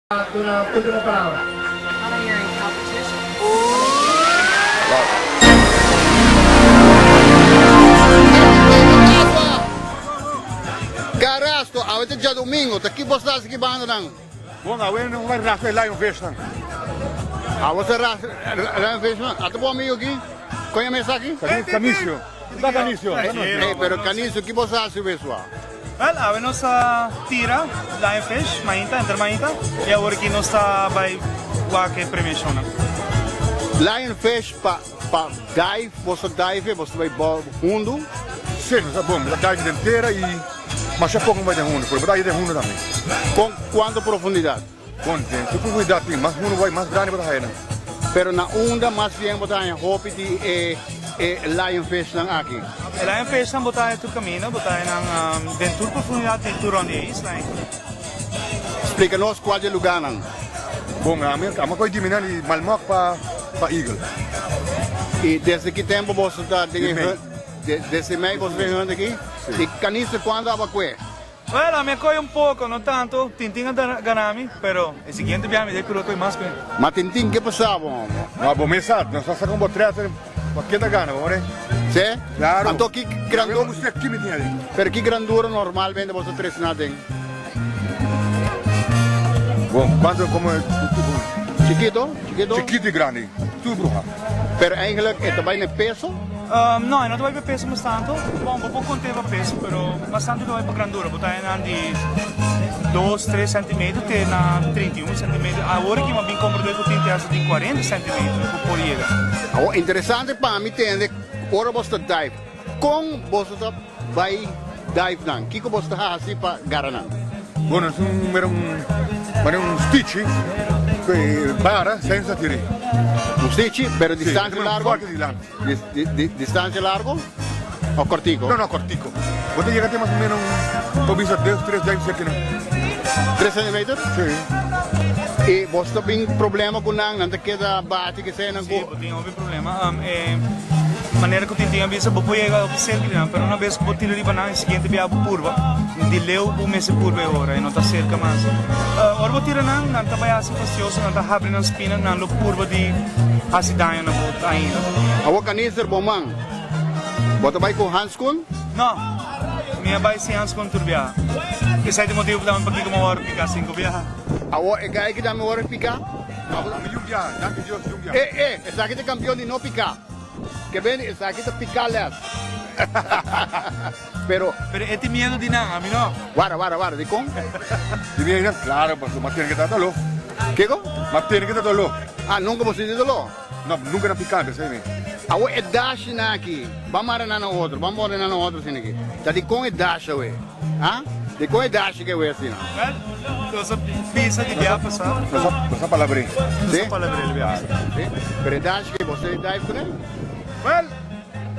Duna ultimo palabra. Carrasco, awe ta djadumingo, ta ki bo sa aki banda nan? Bon, awe no bai rastra e lionfish nan. Awe ta rastra lionfish nan? Ata bo amigo aki? Kon yama esaki? Canicio. Ta Canicio. Ey, pero Canicio, ki bo sa hasi weswa? Wel, awe nos a tira lionfish mainta, enter mainta, y awor aki nos ta bay wak e premiacionnan. Lionfish pa pa dive, boso dive, boso ta bay bo hundu? Si, nos ta bon, nos ta dive den tera y masha poco nos bay den hundu, pero bo ta haya den hundu tambe. Con cuanto profundidad? Bon, den su profundidad tin mas hundu bay, mas grandi bo ta haya nan. Pero na unda mas bien bo ta haña hopi di e e lionfishnan aki? E lionfishnan bo ta haña tur kaminda, bo ta haña nan den tur profundidat di tur rònt di e isla. Splika nos kua di e lugánan. Bon, ami a kohe di mi nan di Malmok pa pa Eagle. I desde ki tempu boso ta den e hunt? Desde mei boso den e hunt aki? Si. I kanister kuantu aba kue? Well, ami a coge un poco, no tanto. Tintin a gana mi, pero e siguiente biaha mi ta purba coge mas cu e. Ma Tintin, ke pasa bo, homo? No, bo mes sa, nos a saca un botret, pa ken ta gana, bo mire? Si? Claro. Anto ki grandura. Mi busca ki mi tin aden. Pero ki grandura normalmente bo ta trece na aden? Bon, cuanto como. Chikito? Chikito? Chikito y grandi, tur bruha. Pero eigenlijk e ta bai na e peso? No, e no ta bai pa e peso mas tanto. Bon, bo por conte pa peso, pero mas tanto e ta bai pa grandura. Bo ta haña di dos, tres centimeter te na 31 centimeter. Awor aki bo a bin compra cu tin te hasta di 40 centimeter cu por yega. Awor, interesante pa mi tende ora bo ta dive. Con boso ta bai dive nan? Kico boso ta haci pa gara nan? Bueno, es un mera un mera un stichi cu e bara senza tiri. Un stichi, pero distancia Sí, largo? fuerte dilanti. Di, di, distancia largo o cortico? No, no, cortico. Bo ta yega te mas o menos un, bo bisa dos, tres duim cerca nan. Tres centimeter? Sí. Y boso ta bin problema cu nan, nan ta keda bati ke sea nan Sí, cu. bo tin hopi problema. Um, e manera cu Tintin a bisa, bo por yega hopi cerca di nan, pero una bes cu bo tira riba nan, e siguiente bia bo purba. Di leu bo mester purba e ora, e no ta cerca mas. Uh, ora bo tira nan, nan ta bai haci fastioso, nan ta habri nan spina, nan lo purba di haci daño na bo ainda. Awor kanister bo man, bo ta bai cu handskoen? No, mi a bai sin handskoen tur biaha. Esai ta e motibu tambe pakiko mi a wòrdu piká sinku biaha. Awor e guy ki tambe wòrdu piká? Ami yun biaha, danki Dios yun biaha. E, e, esaki ta kampion di no piká. Ke beni, esaki ta piká lès. Pero. Pero e tin miedu di nan, ami no. Wara, wara, wara, dikon? Di miedu di nan? Klaro, pasobra m'a tene ke ta doló. Kiko? M'a tene ke ta doló. Ah, nunka bo sinti doló? No, nunka na pikante, esei mi. Awor e dashinan aki, ban mara nan na otro, ban borde nan na otro asina aki. Ta dikon e dash awe? Ha? Dikon e dash ke awe asina? Wel, nos a bisa di bia pasá. Nos a, nos a palabr'é. Nos a palabr'é di bia pasá. Si? Pero e dash ke bo sa e dive kuné? Wel,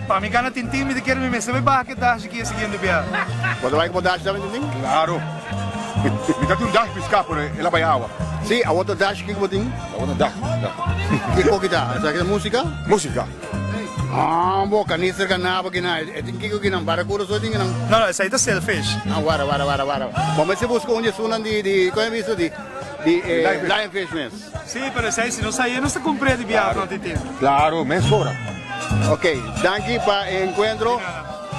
pa mi gana tintin mi ta kere mi mester bai baha ke dash aki e siguiente bia. Bo ta bai ku bo dash tambe tintin? Klaro. Mi ta tin un dash piská, pero el a bai awa. Si, awor ta dash kiko bo tin? Awor ta dash, dash. Kiko ki ta? Esaki ta músika? Músika. Ah, bo kanister ganaba kinan. E tin kiko kinan? Barracuda so tin kinan? No, no, esaki ta sailfish. Ah, wara, wara, wara, wara. Bo mester buska un di esunnan di, di, kon e bisa? Di, di e lionfish mes. Si, pero esei si no sa e nos ta kumpr'é di biaha pronto i tempu. Klaro, mesora. Ok, danki pa e enkuentro.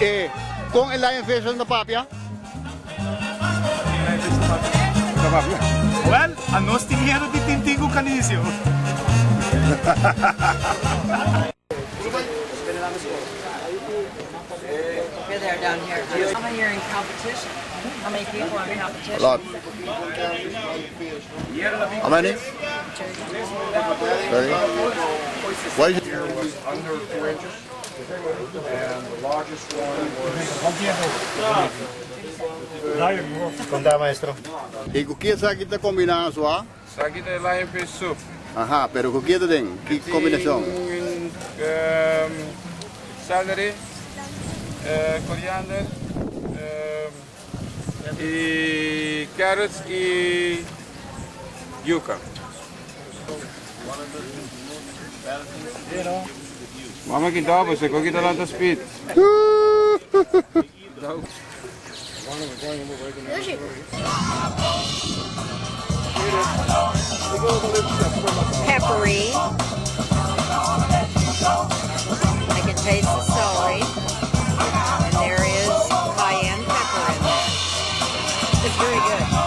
E, kon e lionfish ta papia? Well, anos tin miedo di Tintin ku Canicio. A lot. How many? 30. What is it? Conta maestro. Y cu ki esaki ta combina su a? Esaki ta e lionfish soup. Aha, pero cu ki ta den? Ki combinacion? Tin celery, coriander y carrots y yuca. Mama kita apa sih? Kok kita lantas speed? Peppery. I can taste the celery. And there is cayenne pepper in there. It's very good.